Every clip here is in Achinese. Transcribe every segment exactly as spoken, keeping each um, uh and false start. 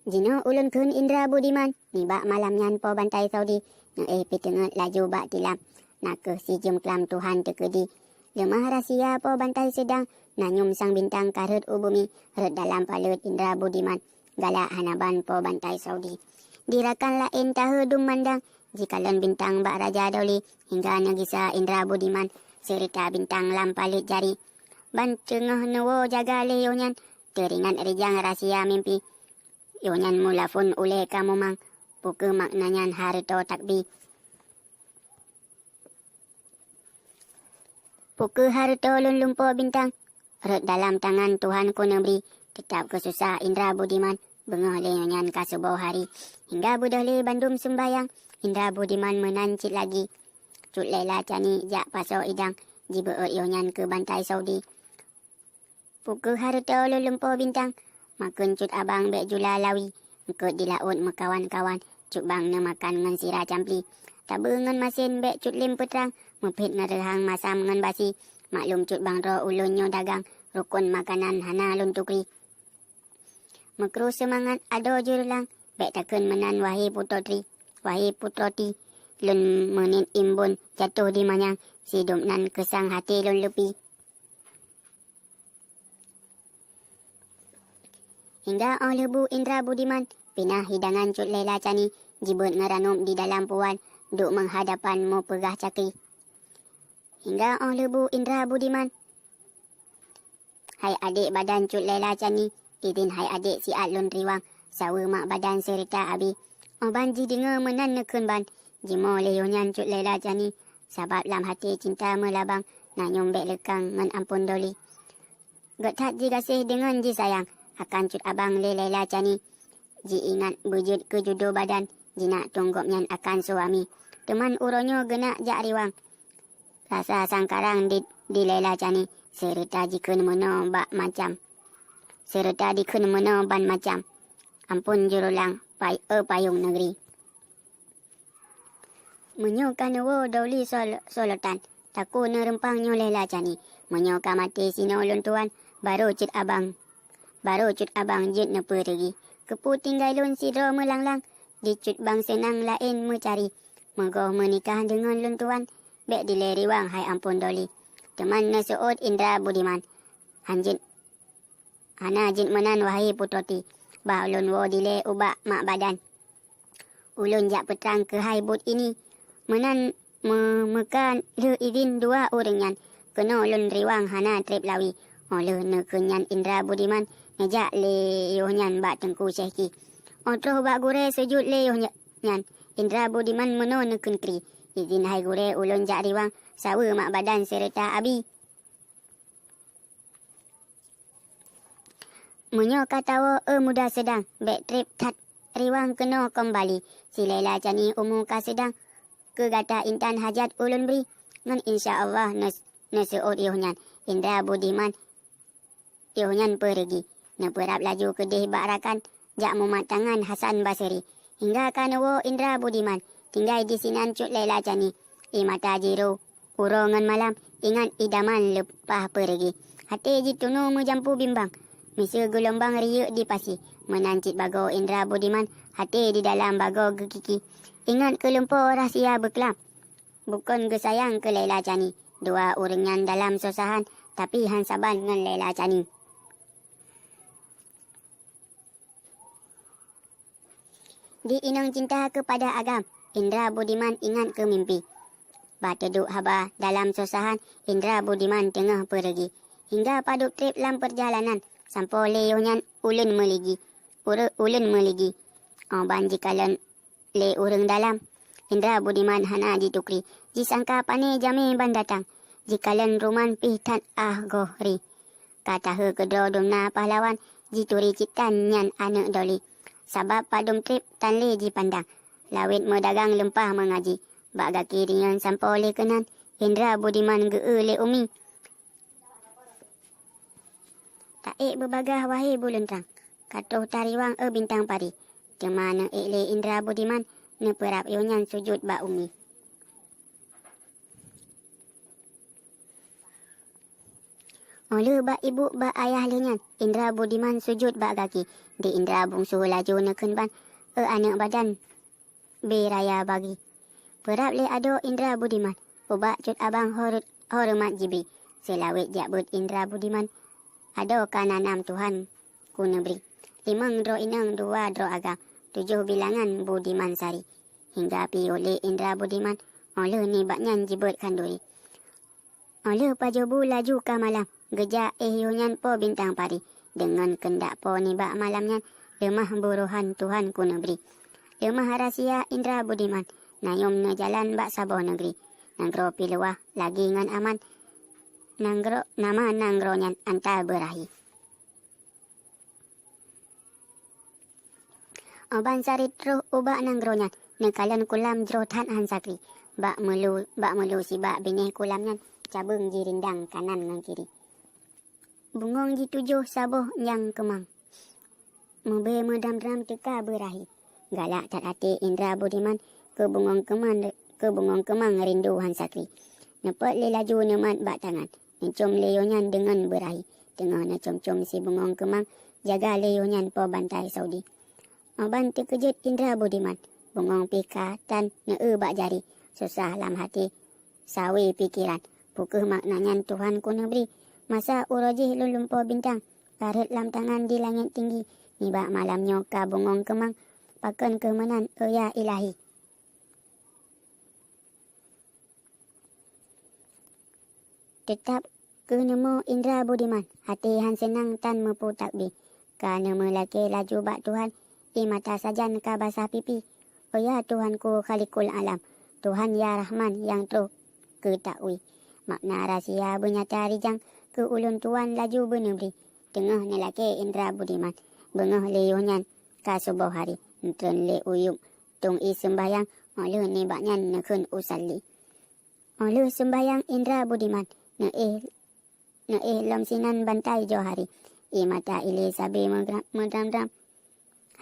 Jinoe ulôn kheun Indra Budiman, nibak malam nyan Po Bantai Saudi neuéh pih teungeut laju bak tilam, na kheueh sijeuem klam Tuhan teukeudi. Leumah rahsia Po Bantai Seudang, na nyum sang bintang ka rhot u bumi, rhot dalam paleuet Indra Budiman, galak hana ban Po Bantai Saudi. Di rakan laén tahe dum mandang, jikalon bintang bak Raja Doli, hingga neugisa Indra Budiman seureuta bintang lam paleuet jari. Ban teungoh neuwoe jaga lé yoh nyan, teuringat rijang rahsia mimpi. Yoh nyan meulafon ulée ka mumang, peu kheueh makna nyan hareutoe takbi. Peu kheueh hareutoe lôn lumpo bintang, rhot dalam tangan Tuhan keuneubri, teutab keususah Indra Budiman, beungoh lé nyan ka suboh hari. Hingga beudôh lé bandum seumbahyang, Indra Budiman meunan cit lagi. Cut Laila Cani jak pasoe idang, jibeuet yoh nyan keu Bantai Saudi. Peu kheueh hareutoe lôn lumpo bintang, makheun Cut Abang bék jula lawi, eungkot di laôt meukawan-kawan, Cut Bang neumeukan ngon sira campli. Tabeue ngon masen bék cut lém peutrang, meuphet ngon reuhang masam ngon basi. Maklum Cut Bang droe ulôn nyoe dagang, rukon makanan hana lôn tukri. Meukru seumangat adoe jureulang, bék takheun meunan wahé putroti, wahé putroti. Lôn meuniet imbon jatoh di manyang, sidub nan keusang haté lôn leupi. Hingga óh lheueh bu Indra Budiman pinah hidangan Cut Laila Cani jibeuet ngeuranup di dalam puwan duek meuhadapan mupeugah caki. Hingga óh lheueh bu Indra Budiman, hai adék badan Cut Laila Cani, idin hai adék siat lôn riwang saweue mak badan seureuta abi. Óh ban jideungoe meunan neukheun ban, jimoe lé yoh nyan Cut Laila Cani, sabab lam haté cinta meulabang na nyum bék leukang ngon ampon Doli. Gét that jigaséh deungon jisayang akan Cut Abang lé Laila Cani. Jiingat beujeuet keu judo badan jinak tueng gobnyan akan suami. Teuman uroe nyoe geunak jak riwang. Rasa sangkarang di, di Laila Cani seureuta jikheun meunoe bak macam. Seureuta dikheun meunoe ban macam. Ampon jureulang pai-, e payong negeri. Meunyoe ka neuwoe Doli Sol-, Solotan, takue neureumpang nyoe Laila Cani. Meunyoe ka maté sinoe lôn tuan, barô Cut Abang, barô Cut Abang jeuet neupeureugi. Keupeue tinggai lôn sidroe meulanglang, di Cut Bang seunang laén meucari. Meugoh meunikah deungon lôn tuan, bék dilée riwang hai ampon Doli. Teuman neuseuôt Indra Budiman, hanjeuet hana jeuet meunan wahé putroti, bah ulôn woe dilée ubak mak badan. Ulôn jak peutrang keuhai buet ini. Meunan me-, meuka lheueh idin dua ureuëng nyan, keunoe lôn riwang hana treb lawi. Óh lheueh neukheun nyan Indra Budiman neujak lé yoh nyan bak Teungku Syehki. Óh troh bak gurée seujut lé yoh nya-, nyan, Indra Budiman meunoe neukheun kri, "Idin hai gurée ulôn jak riwang saweue mak badan seureuta abi." Meunyoe ka tawoe, e muda seudang, bék treb that riwang keunoe keumbali. Si Laila Cani umu ka seudang, keu gata intan hajat ulôn bri. Ngon insya Allah neus-, neuseuôt yoh nyan, Indra Budiman yoh nyan peureugi. Neupeurab laju keudeh bak rakan, jak mumat tangan Hasan Basri. Hingga ka neuwoe Indra Budiman, tinggai disinan Cut Laila Cani. Ie mata jiru uroe ngon malam, ingat idaman leupah peureugi. Haté jitunoe meujampu bimbang, miseue geulombang riyeuk di pasi. Meunan cit bagoe Indra Budiman, haté di dalam bagoe geukiki. Ingat keu lumpo rahsia beuklam. Bukon geusayang keu Laila Cani. Dua ureuëng nyan dalam sosahan, tapi han saban ngon Laila Cani. Di inong cinta keupada agam, Indra Budiman ingat keu mimpi. Bak teuduek haba dalam sosahan, Indra Budiman teungoh peureugi. Hingga padub treb lam peurjalanan, sampoe lé yoh nyan ulôn meuligi. Ure-, ulôn meuligi. Óh ban jikalon lé ureuëng dalam, Indra Budiman hana jitukri, jisangka pané jamé ban datang, jikalon ruman pih that ah goh ri. Ka tahe keudroe dumna pahlawan, jituri cit tan nyan aneuëk Doli. Sabab padum treb tan lé jipandang, lawét meudagang lumpah meungaji. Bak gaki rinyeun sampoe lé keunan, Indra Budiman geu-eu lé Umi. Taék beubagaih wahé buleuen trang, ka troh tariwang e bintang pari. Teuma neuék lé Indra Budiman neupeurab yoh nyan sujut bak Umi. Óh lheueh bak ibu bak ayah lheueh nyan, Indra Budiman sujut bak gaki. Di Indra Bungsu laju neukheun ban, "E aneuk badan, bée raya bagi." Peurab lé adoe Indra Budiman, ubak cut abang horeumat jibri. Seulaweuet jak beuet Indra Budiman, adoe ka na nam Tuhan ku neubri. Limong droe inong, dua droe agam, tujoh bilangan Budiman Sari. Hingga piôh lé Indra Budiman, óh lheueh nibak nyan jibeuet khanduri. Óh lheueh pajoh bu laju ka malam, geujak éh yoh nyan Po Bintang Pari. Deungon keundak Po nibak malam nyan, leumah burohan Tuhan ku neubri. Leumah rahsia Indra Budiman, nayom neujalan bak saboh neugri. Nanggroe Piluwah lagi ngon aman, nanggroe, nama nanggroe nyan Anta Beurahi. Óh ban Sari troh ubak nanggroe nyan, neukalon kulam jroh that han sakri. Bak meulu, bak meulu sibak binéh kulam nyan, cabeueng jirindang kanan ngon kiri. Bungöng jitujoh saboh nyang keumang. Meubée meudram-dram teuka Beurahi. Galak that até Indra Budiman keu bungöng keumang, keu bungöng keumang rindu han sakri. Neupot lé laju neumat bak tangan. Neucom lé yoh nyan deungon Beurahi. Teungoh neucom-com si bungöng keumang, jaga lé yoh nyan Po Bantai Saudi. Óh ban teukeujot Indra Budiman, bungöng pih ka tan neueu bak jari. Susah lam até, sawe pikeran. Peu kheueh makna nyan Tuhan ku neubri. Masa uroe jih lôn lumpoe bintang, ka rhot lam tangan di langét tinggi. Nibak malam nyoe ka bungöng keumang, pakon kheueh meunan, e ya Ilahi. Teutab keuneumö Indra Budiman, até han seunang tan meupeu takbé. Ka neumeulakée laju bak Tuhan, ie mata sajan ka basah pipi. O ya Tuhanku Khalikul Alam, Tuhan ya Rahman nyang troh keu taui. Makna rahsia beunyata rijang keu ulôn tuan laju beuneubri. Teungoh neulakée Indra Budiman, beungoh lé yoh nyan ka suboh hari, neutreun lé uyueb tueng ie seumbahyang, óh lheueh nibak nyan neukheun usalli. Óh lheueh seumbahyang Indra Budiman, neuéh, neuéh lom sinan bantai Johari. Ie mata ilée sabe meugra-, meudram-dram,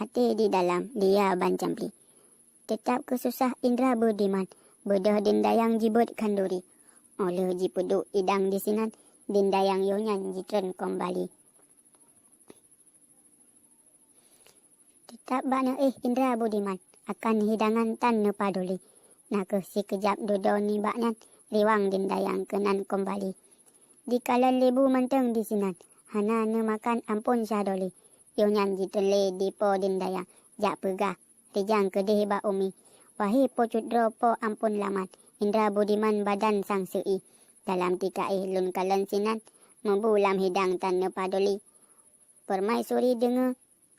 até di dalam dia ban campli. Teutab keususah Indra Budiman, beudôh deundayang jibeuet khanduri. Óh lheueh jipeuduek idang disinan, deundayang yoh nyan jitreun kombali. Teutab bak neuéh Indra Budiman, akan hidangan tan neupaduli. Na kheueh sikeujab dudoe nibak nyan, riwang deundayang keunan kombali. Dikalon lé bu mantong disinan, hana neumakan amphon syah doli. Yoh nyan jitreun lé di po deundayang, jak peugah rijang keudeh bak umi, "Wahé po cut droe po amphon lamat, Indra Budiman badan sang seu-i. Dalam tika éh lôn kalon sinan, meubu lam hidang tan neupaduli." Permaisuri deungoe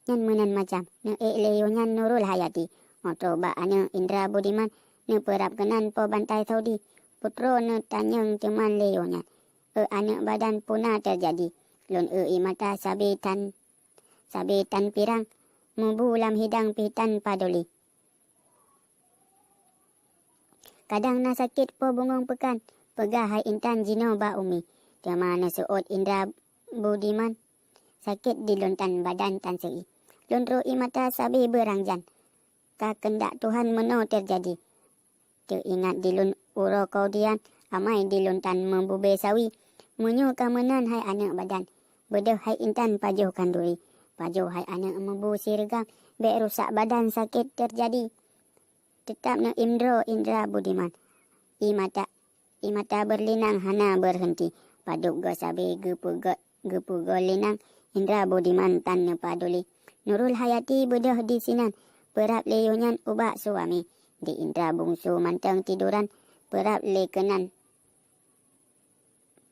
nyan meunan macam, neuék lé yoh nyan Nurul Hayati. Meutroh bak aneuk Indra Budiman, neupeurab keunan Po Bantai Saudi. Putroe neutanyong teuman lé yoh nyan, "E aneuk badan, peue na teujadi?" "Lôn eu ie mata sabe tan, sabe tan pirang, meubu lam hidang pih tan paduli. Kadang na sakét po bungöng peukan," peugah hai intan jinoe bak umi. Teuma neuseuôt Indra Budiman, "Sakét di lôn tan badan tan seu-i. Lôn troh ie mata sabe beurangjan. Ka keundak Tuhan meunoe teujadi. Teuingat di lôn uroe kodian, amai di lôn tan meubube sawi. Meunyoe ka meunan hai aneuk badan, beudôh hai intan pajoh khanduri. Pajoh hai aneuk meubu sireugam, bék rusak badan sakét teujadi." Teutab neuimdroe Indra Budiman. Ie mata, ie mata beurelinang hana beureunti. Padub goe sabe geupeugo-, geupeugoe linang, Indra Budiman tan neupaduli. Nurul Hayati beudôh disinan, peurab lé yoh nyan ubak suami. Di Indra Bungsu mantong tiduran, peurab lé keunan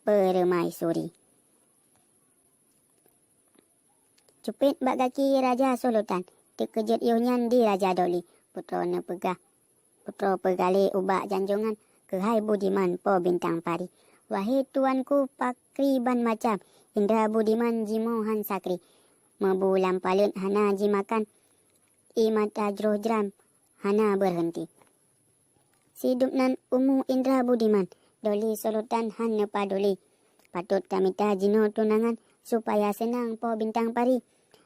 permaisuri. Cupet bak gaki Raja Sulutan, teukeujot yoh nyan di Raja Doli. Putroe neupeugah, putroe peugalée ubak janjongan, keuhai Budiman Po Bintang Pari, "Wahé tuanku pakri ban macam, Indra Budiman jimoe han sakri. Meubu lam paleuet hana jimakan, ie mata jroh jram hana beureunti. Sidub nan umu Indra Budiman, Doli Sulutan han neupaduli. Patot tamita jinoe tunangan, supaya seunang Po Bintang Pari.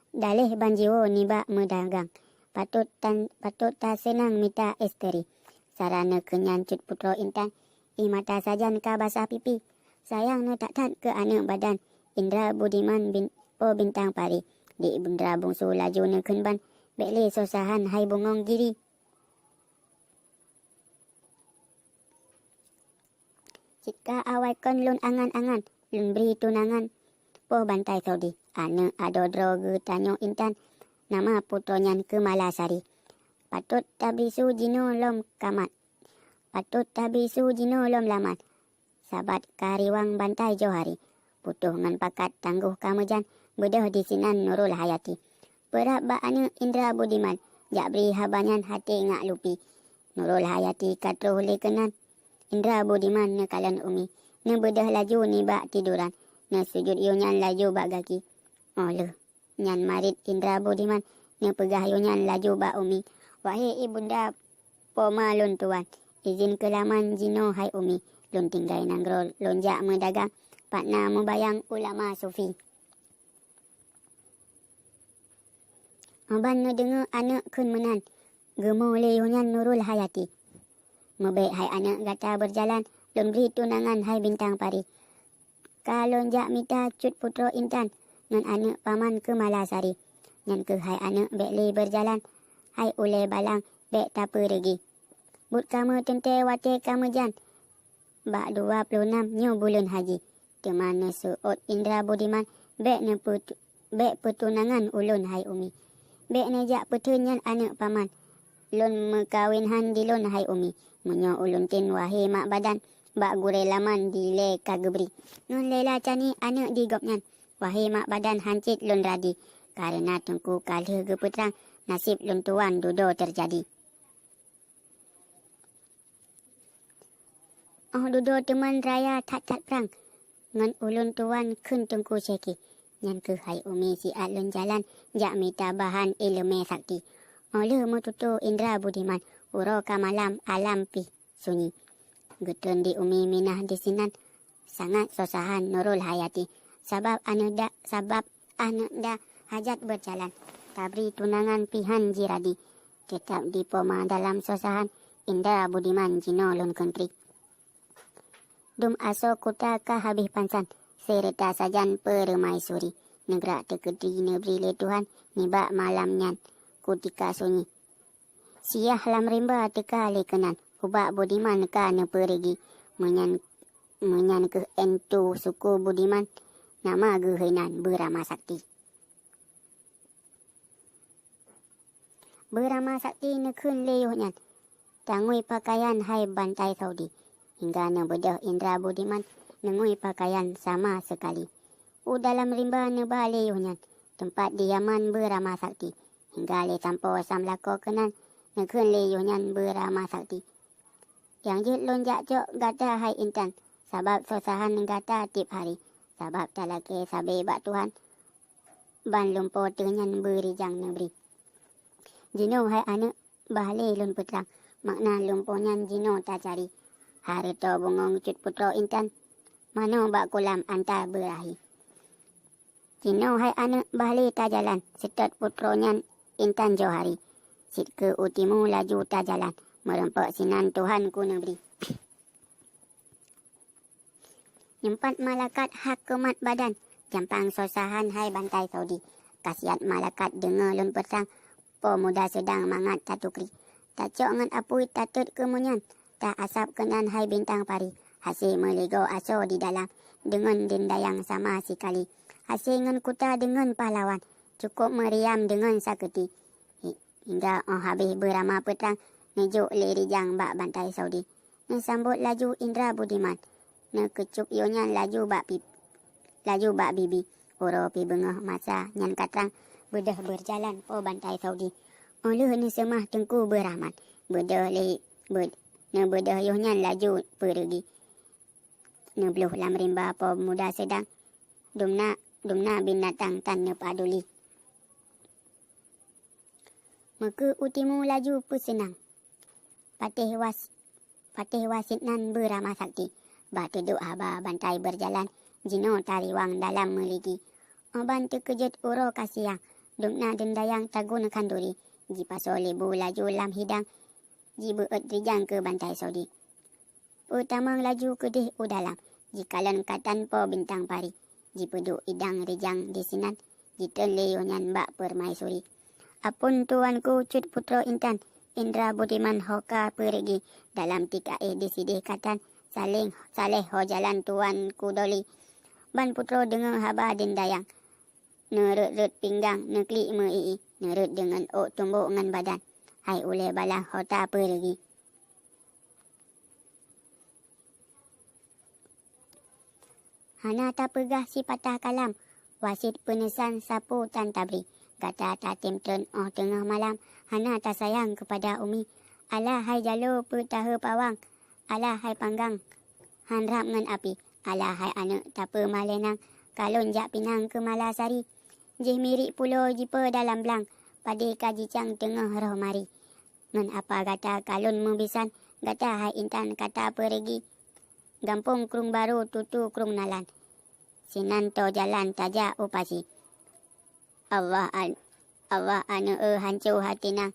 Daleh ban jiwoe nibak meudagang. Patot tan, patot taseunang mita isteri." Sara neukeunyan cut putroe intan, ie mata sajan ka basah pipi. Sayang neutat-that keu aneuk badan, Indra Budiman bin, Po Bintang Pari. Di Indra Bungsu laju neukheun ban, "Bék lé sosahan hai bungöng giri. Cit ka awai kon lôn angan-angan, lôn bri tunangan Po Bantai Saudi. Aneuk adoe droe geutanyoe intan, nama putroe nyan Keumala Sari. Patôt tabisu jinoe lom kamat. Patôt tabisu jinoe lom lamat. Sabat ka riwang bantai Johari. Putôh ngon pakat tanggoh ka meujan, beudôh disinan Nurul Hayati. Peurab bak aneuk Indra Budiman, jak bri haba nyan até ngak lupi. Nurul Hayati ka troh lé keunan. Indra Budiman neukalon Umi, neubeudôh laju nibak tiduran, neusujut yôh nyan laju bak gaki. Oh lheueh nyan marit Indra Budiman neupeugah yôh nyan laju bak Umi, "Wahé ibunda poma lôn tuan, izin keulaman jinoe hai Umi, lôn tinggai nanggroe lôn jak meudagang, pat na mubayang ulama sufi." Ban neudeungoe aneuk kheun meunan, geumö lé yôh nyan Nurul Hayati. "Meubék hai aneuk gata beurjalan, lôn bri tunangan hai Bintang Pari. Ka lôn jak mita cut putroe intan ngon aneuk paman Keumala Sari. Nyan keuh hai aneuk bék lé beurjalan, hai ulée balang bék tapeureugi. Buet kamoe teuntée watée ka meujan bak dua ploh nam nyoe buleuen haji." Teuma neuseuôt Indra Budiman, "Bék neupeu-, bék peutunangan ulôn hai Umi. Bék neujak peutheun nyan aneuk paman. Lôn meukawen han di lôn hai Umi. Meunyoe ulôn ten wahé mak badan, bak gurée laman dilée ka geubri. Ngon Laila Cani aneuk di gobnyan, wahé mak badan han cit lôn radi. Kareuna Teungku ka lheueh geupeutrang, naseb lôn tuan dudoe teujadi." Oh dudoe teuma raya that-that prang ngon ulôn tuan, kheun Teungku Syeki. Nyan keuh hai Umi siat lôn jalan jak mita bahan iéleumé sakti. Oh lheueh meututoe Indra Budiman, uroe ka malam alam pih sunyi. Geutreun di Umi Minah disinan, sangat sosahan Nurul Hayati, sabab aneuk da, sabab aneuk da hajat beurjalan, tabri tunangan pih han jiradi. Teutab di poma dalam sosahan, Indra Budiman jinoe lôn keuntri. Dum asoe kuta ka habéh pansan, seureuta sajan peurumaisuri. Neugrak teukeudi neubri lé Tuhan nibak malam nyan kutika sunyi. Siyah lam rimba teuka lé keunan, ubak Budiman ka neupeureugi. Meunyan, meunyan keuh entu suku Budiman, nama geuh inan Beurama Sakti. Beurama Sakti neukheun lé yôh nyan, "Tangui pakaian hai Bantai Saudi." Hingga neubeudôh Indra Budiman neungui pakaian sama seukali. U dalam rimba neuba lé yôh nyan teumpat diaman Beurama Sakti. Hingga lé sampoe sam lakoe keunan neukheun lé yôh nyan Beurama Sakti, "Nyang jeuet lôn jak cok gata hai intan, sabab sosahan gata tieb hari, sabab talakée sabe bak Tuhan ban lumpo teuh nyan beurijang neubri. Jinoe hai aneuk, bah lé lôn peutrang, makna lumpo nyan jinoe tacari. Hareutoe bungöng cut putroe intan, manoe bak kulam anta beurahi. Jinoe hai aneuk, bah lé tajalan, seutôt putroe nyan intan Johari. Cit keu u timu laju tajalan, meurumpok sinan Tuhan ku neubri." Nyumpat malakat hak keumat badan, jampang sosahan hai Bantai Saudi. Kasiat malakat deungoe lôn peutrang, po muda seudang mangat tatukri. Tacok ngon apui tatot keu meunyan, ta asab keunan hai Bintang Pari, hase meuligoe asoe di dalam, deungon deundayang sama sikali. Hase ngon kuta deungon pahlawan, cukop meuriam deungon sakeuti. Hi-, hingga 'oh habéh Beurama peutrang, neujok lé rijang bak Bantai Saudi. Neusambot laju Indra Budiman, neukeucup yôh nyan laju bak pip-, laju bak bibi. Uroe pih beungoh masa nyan ka trang, beudôh beurjalan po Bantai Saudi. 'Oh lheueh neuseumah Teungku Beurahman, beudôh lé, beu-, neubeudôh yôh nyan laju peureugi. Neubloh lam rimba po muda seudang, dumna, dumna binatang tan neupaduli. Meukeue u timu laju peuseunang. Patéh was-, patéh wasit nan Beurama Sakti. Bah teuduek haba Bantai beurjalan, jinoe tariwang dalam meuligi. 'Oh ban teukeujot uroe ka siang, dumna deundayang tagun khanduri. Jipasoe leubue laju lam hidang, jibeuet rijang keu Bantai Saudi. Peutamong laju keudeh u dalam, jikalon ka tan po Bintang Pari. jipeuduek idang rijang disinan, jitreun lé yoh nyan bak peurumaisuri. "Ampôn tuanku Cut Putroe Intan, indra budiman ho ka peureugi, dalam tika éh disideh katan, saléng, saléh ho jalan tuanku Doli." Ban Putroe deungoe haba dindayang, neureuet-reuet pinggang, neuklik meu-i-i, neureuet deungon ôk tumbok ngon badan. Hai ulée balang ho ta peureugi. Hana tapeugah sipatah kalam, wasiet peuneusan sapeue tan tabri. Gata tatem treun óh teungoh malam, hana tasayang keupada umi. Alah hai jaloe peutaheu pawang, alah hai panggang han rab ngon api, alah hai aneuëk tapeumalée nang, kalon jak pinang keu Malasari. Jih mirik pulo jipeue dalam blang, padé ka jicang teungoh roh mari. Ngon apa gata kalon meubisan, gata hai intan ka ta peureugi. Gampông Krueng Barô tutu Krueng Nalan, sinan toe jalan tajak u Pasi. Allah an-, Allah aneuëk eu hanco haté nang,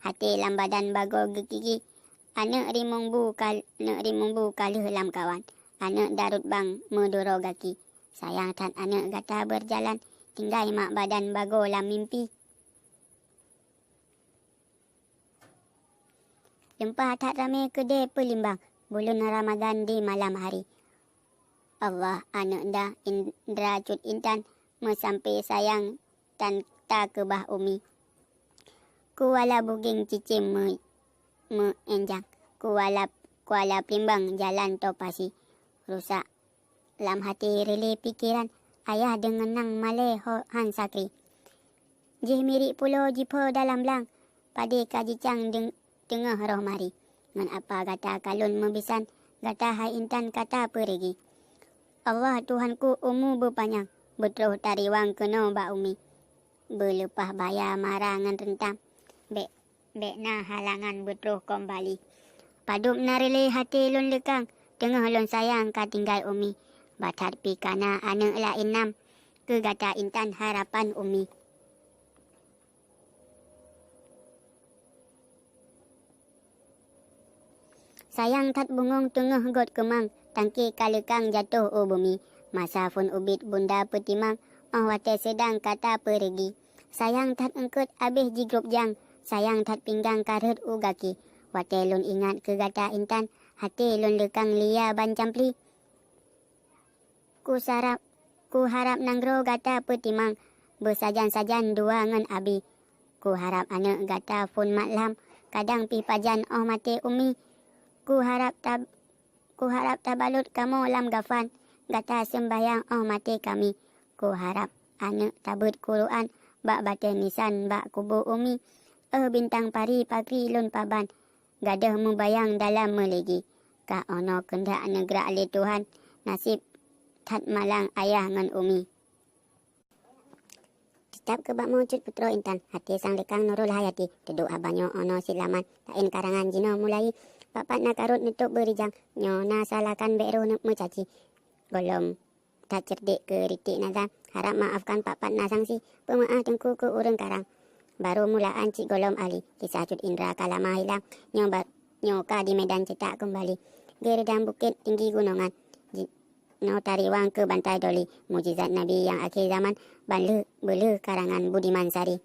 haté lam badan bagoe geugigi. Aneuëk rimong bu kal-, aneuëk rimong bu ka lheueh lam kawan, aneuëk darot bang meuduro gaki. Sayang that aneuëk gata beurjalan, tinggai mak badan bagoe lam mimpi. Leumpah that ramé keudée peulimbang, buleuen Ramadhan di malam hari. Allah aneuëk nda indra cut intan, meusampé sayang tan ta keubah umi. Kuala Bugeng cicém meu-, meu-enjang, Kuala, Kuala Plimbang jalan toe Pasi. Rusak lam haté reulée pikeran, ayah deungon nang malée ho han sakri. Jih mirik pulo jipeue dalam blang, padé ka jicang deung-, teungoh roh mari. Ngon apa gata kalon meubisan, gata hai intan ka ta peureugi. Allah Tuhanku umu beupanyang, beutroh tariwang keunoe bak umi. Beuleupah baya mara ngon reuntang, bék, bék na halangan beutroh kombali. Padub na reulée haté lôn leukang, teungoh lôn sayang ka tinggai umi. Bathat pi kana aneuëk laén nam, keu gata intan harapan umi. Sayang that bungong teungoh got keumang, tangke ka leukang jatoh u bumi. Masa phon ubit bunda peutimang, óh watée seudang ka ta peureugi. Sayang that eungkot abéh jigrob jang, sayang that pinggang ka rhot u gaki. Watée lôn ingat keu gata intan, haté lôn leukang lia ban campli. Kusarap, kuharap nanggroe gata peutimang, beusajan-sajan dua ngon abi. Kuharap aneuëk gata phon mat lam, kadang pih pajan óh maté umi. Kuharap tab-, kuharap tabalot kamoe lam gafan, gata seumbahyang óh maté kami. Kuharap aneuëk tabeuet Quran bak batée nisan bak kubu umi. Eh bintang pari pakri lôn paban, gadôh meubayang dalam meuligi. Ka 'oh noe keundak neugrak lé Tuhan, naseb that malang ayah ngon umi. Teutab keu bak meucut putroe intan, haté sang leukang Nurul Hayati. Teuduek haba nyoe 'oh noe cit laman, laén karangan jinoe mulai. Pat-pat na karot neutôb beurijang, nyoe na salakan bék roh meucaci. Gohlom that ceurdek keu ritek nazam, harap maafkan pat-pat na sangsi, peumeu'ah teungku keu ureuëng karang. Barô mulaan cit gohlom ahli, kisah cut indra ka lama hilang, nyoe ba-, nyoe ka di medan cetak keumbali. Geureudang bukét tinggi gunongan, ji-, noe tariwang keu bantai doli, mujizat Nabi nyang akhé zaman, ban lheueh beulheueh karangan Budiman Sari.